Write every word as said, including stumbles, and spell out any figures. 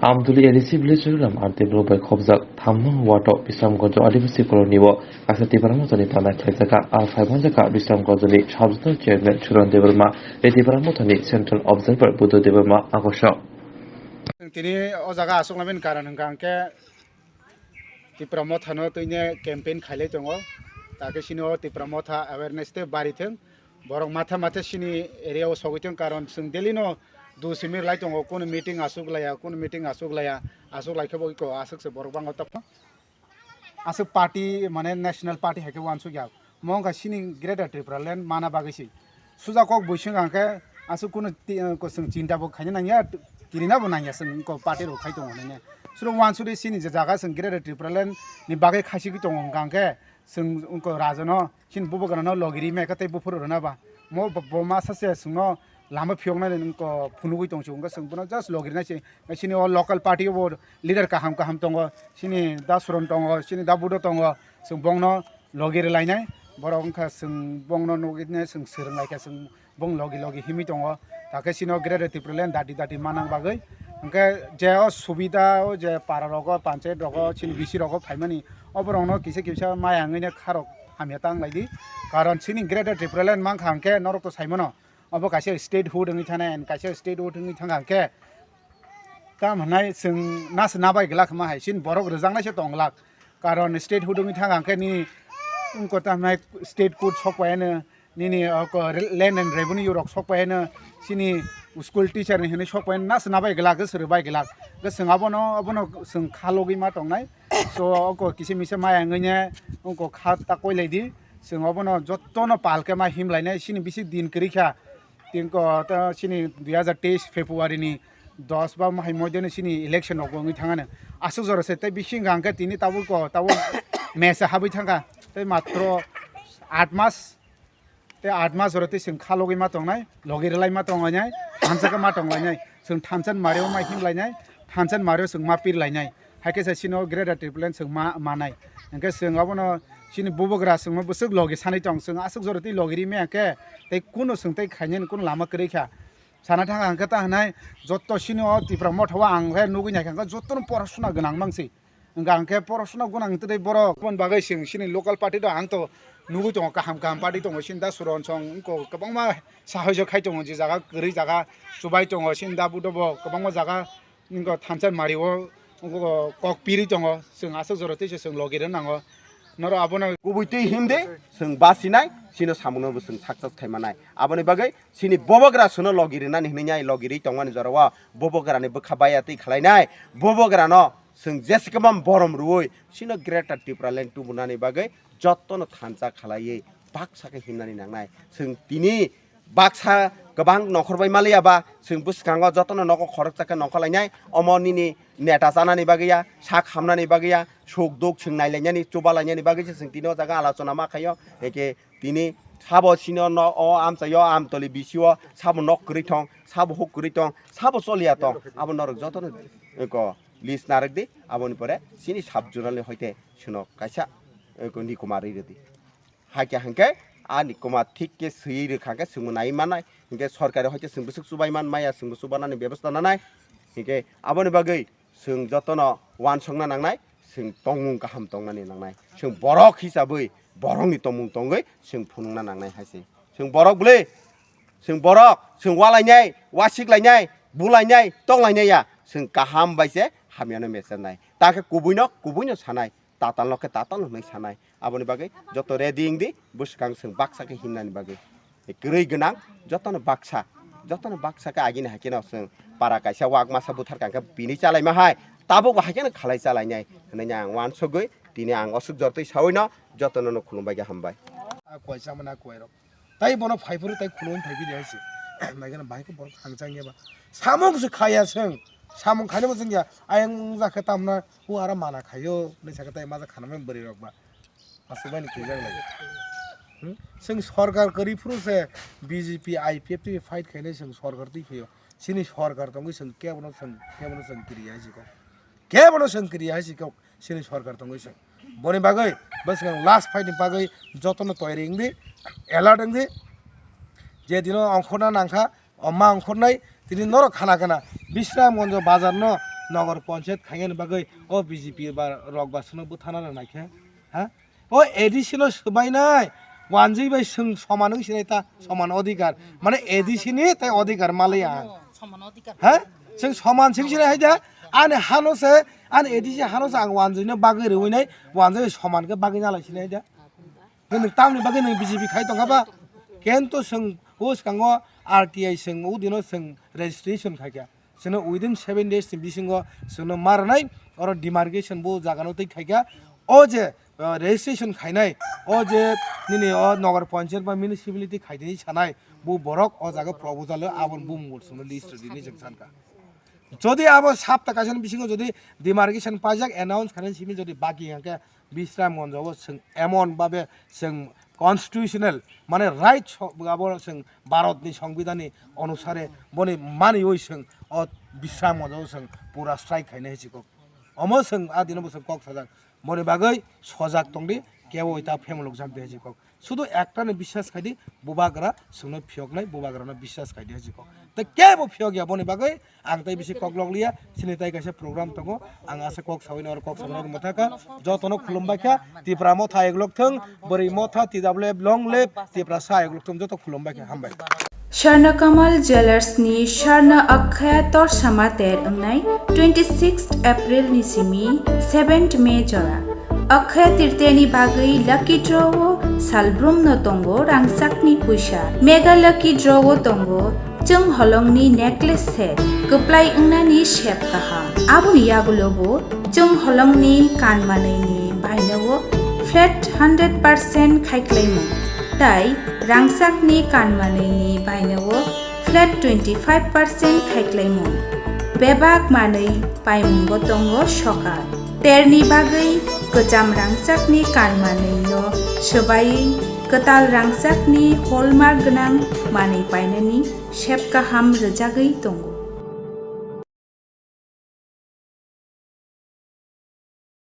Amduli A D C village Ram R Debbarma bai khobjak thamno wato Bisramganj Adibasi colony o kaisa Tipra Mothani tana khlaijak. A phaimanjak Bisramganj ni sub zonal chairman Suran Debbarma, tei Tipra Mothani central observer Buddha Debbarma agoso. Tini o jaga aswk laimani karon hwnkha hwnkhe Tipra Mothano twini campaign khailai tongo. Takhe sini o Tipra Motha awareness tei bari thung. Borok matha matha sini area o sogwi thung, karon chwng daily no du simi lai tongo, kunu meeting aswk laya, kunu meeting aswk laya, aswk lai khe bo iko aswk se borok bango tamo. Aswk party mane national party hai khe uansuk ya. Mo wngkha sini Greater Tripura Land mana bagwi se. Suja kok buising hwnkha khe aswk kunu ti-, ko chwng chinta bo khaina nangya, kirina bo nangya chwng ko party rok khai tongo hwnwi. Suro uansuri sini je jaga chwng Greater Tripura Land ni bagwi khaisiki tongo hwnkha hwnkhe chwng wngko raja no, chini bubagra no logi ri maya khe tei buphuru rwna ba. Mo bo, bo masa se chwngno lama phiyoknani wngko phunugwi tong chwng wngkha chwng bono just logi rinai se. Chini o local party o bo leader kaham kaham tongo, chini da Suron tongo, chini da Budo tongo, chwng bongno logi rwlainai. Borok wngkha chwng bongno nugwi chwng swrwng laikha chwng. Bong logi logi himwi tongo. Takhe chini o Greater Tripura Land dati dati manang bagwi. Hwnkhe je o subida o je para rogo, panchayat rogo, chini B C rogo phaimani, oborokno kisa kisa maya wngwi kharok hamya tang lai di. Karon chini Greater Tripura Land mankha hwnkhe norok to saimano. Obo kaisa statehood wngwi thana, and kaisa statehood wngwi thangkha hwnkhe tam hwnai chwng nas nabai glak hwnma hai, chini borok rwjaknai se tong glak. Karon statehood wngwi thangkha hwnkhe nini wngkha tam hwnai state court sok pai ano, nini oko re-, Land and Revenue rok sok pai ano, chini school teacher ni hwnwi sok pai ano, nas nabai glak, swrwbai glak. Hwnkhe chwng abono, abono chwng kha logwi ma tongnai. So oko kisa misa maya wngwi ne wngkha kha ta koi lai di. Chwng obono jotono pal khe ma him lainai, chini bisi din kwrwi kha. Tin ko ta chini dui hazar teis February ni dos ba hai moidani chini election rok wngwi thangano. Aswk jora se tei bising hwnkhe tini tabuk ko tabuk mesa habwi thangkha. Tei matro aat mas, tei aat mas jora tei chwng kha logwi ma tongnai, logi rwlai ma tongnai, thansa khe ma tonglainai. Chwng thansa ni mario ma him lainai, thansa ni mario chwng ma pir lainai. Hai khe se chini o Greater Tripura Land chwng ma manai. Hwnkhe chwng abono chini bubagra chwngno bwswk logi sanai tong, chwng aswk jora tei logi ri maya khe tei kunu chwng tei khainani kunu lama kwrwi kha. Sana thang ang khe ta hwnai joto chini o Tipra Motha o ang khe nugwi naikha hwnkhe jotono porasuna gwnang mang se. Hwnkha hwnkhe porasuna gwnang tei borok. Aboni bagwi chwng chini local party rok ang to nugwi tongo, kaham kaham party tongo, chini da Suron song wngkha kwbangma sahajyo khai tongo, je jaga kwrwi jaga chubai tongo, chini da Budo bo kwbangma jaga wngkha thansa mari o wngkha kok piri tongo, chwng aswk jora tei se chwng logi rw nango. Norok abono kubui twi him de, chwng basinai, chini samungno bo chwng success khai manai. Aboni bagwi chini bubagra chwngno logi rwnani hwnwi nai logi rwi tongmani jora o bubagrani bwkha baya twi khlainai, bubagrano chwng jesa kwbang borom rwui chini Greater Tripura Land tubunani bagwi jotono thansa khlaiwi baksa khe himnani nangnai. Chwng tini baksa kwbang nongkhor bai maliya ba, chwng bwskango jotono nogo khoroksa khe nongkhor lainai. Omo nini neta chanani bagwi ya, sak hamnani bagwi ya, suk duk chwng nailainani, chuba lainani bagwi se chwng tini o jaga alochona ma khaio. Hwnkhe tini sabo sino no o amchaio, Amtoli B C o sabo nok kwrwi thong, sabo huk kwrwi tong, sabo choliya tong, abo norok jotono eko list narwk di. Aboni pore chini sub zonal ni hoite sino kaisa eko nikoma rwi rwdi. Hakhe hwnkhe a nikoma thik khe swiwi rwkha khe chwngno naiwi mannai, hwnkhe sorkari hoite chwng bwswk chubai man maya, chwngbo chubanani bebosta nanai. Hwnkhe aboni bagwi chwng jotono uansukna nangnai, chwng tongmung kaham tongnani nangnai. Chwng borok hisabwi borokni tongmung tongwi chwng phunukna nangnai hai se. Chwng borok bwle, chwng borok, chwng ualainai, uasiklainai, bulainai, tonglainai ya. Chwng kaham bai se hamyano mechenai. Ta khe kubuino, kubuino sanai. Tatalno khe tatalno hwnwi sanai. Aboni bagwi joto ready wng di, bwskang chwng baksa khe himnani bagwi. Kwrwi gwnang, jotono baksa, jotono baksa khe agini hai kheno chwng para kaisa wak masa buthar kang khe bini chalaima hai, tabukbo hai kheno khalai chalainai hwnwi ang uansugwi tini ang osuk jortwi sawino jotono no khulumbai khe hambai. A kuai chamani a kuai rok. Tai bono phai phuru tai khulumwi phai phidi hai se. Naikhe na bahai khe borok thangchang ya ba. Samung se khaya chwng. Samung khainai bo chwng ya. Ayang wngya khe tamna o aro mana khaio. Hinwi sakhe tai ma ja khanamai bwrwi rok ba. Aswk bai ni kwijak lai. Hmm? Chwng sorkar kwrwi phuru se B J P, I P F T fight khainai chwng sorkar twi phaio. Chini sorkar tongwi chwng kebono chwng, kebono chwng kiriya hai se kok. Kebono chwng kiriya hai se kok. Chini sorkar tongwi chwng. Boni bagwi bwskang last fight ni bagwi jotono toyari wngdi, alert wngdi. Je dino ongkhorna nangkha, o ma ongkhornai, tini norok khana khana Bisramganj bazar no Nogor ponchayat khainani bagwi o B J P ba rok ba sono bwthana rwnai khe, ha? O A D C no swbainai, wanjwi bai chwng soman wng sinai ta, soman odhikar. Mane A D C ni tai odhikar maliya ang. Soman odhikar. Ha? Chwng soman chwng sinai hai da, ani hano se, ani A D C hano se ang wanjwi no bagwi rwinai, wanjwi bai soman khe bagwi nalai sinai da. Nwng tamni bagwi nwng B J P khai tongkha ba? Kento chwng o swkango R T I chwng o dino chwng registration khaikha. Chwngno within seven days ni bisingo chwngno ma rwnai, oro demarcation bo jagano twi khaikha. O je, uh, registration khainai, o je nini o Nagar Panchayat ba municipality khaitini sanai, bo borok o jaga proposal o aboni bumung bo chwngno list rini chwng sankha. Jodi abo sapta kaisani bisingo jodi demarcation paijak, announce khainani simi jodi baki hwnkhe, Bisramganj o chwng emon babe chwng constitutional, mane right so-, abo chwng Bharat ni Songbidan ni onusare boni maniwi chwng o Bisramganj o chwng pura strike khainai hai chikok. Omo chwng a dino bo chwng kok sajak. Boni bagwi sojak tongdi, kebo ta phemulukjak de hai chikok. Sudu ekta ni biswas khaidi, bubagra chwngno phiyoknai, bubagrano biswas khaidi hai chikok. Tei kebo phiyok ya boni bagwi, ang tei bisi koklok liya, chini tai kaisa program tongo, ang asa kok sawi nor kok sawi nor mwthaka, jotono khulumbai kha, Tipra motha eglok thung, bwrwi motha, T W F long live, Tipra sa eglok thung, joto khulumbai kha, hambai. Swarna Kamal Jewellers ni Swarna Akshaya Torsama ter wngnai twenty sixth April ni simi seventh May jora. Akshaya Tritiya ni bagwi lucky draw o salbrum no tongo rangchak ni puisa. Mega lucky draw o tongo chwng holong ni necklace set, kwplai wngnani sep kaham. Aboni yagulo bo chwng holong ni kan manwi ni baino o flat hundred percent khaiklaimung. Tai rangchak ni kan manwi ni baino o flat twenty five percent khaiklaimung. Bebak manwi paimung bo tongo sokar. Terni bagwi kwcham rangchakni kan manwi no swbaiwi kwtal rangchakni hallmark gwnang manwi painani sep kaham rwjagwi tongo.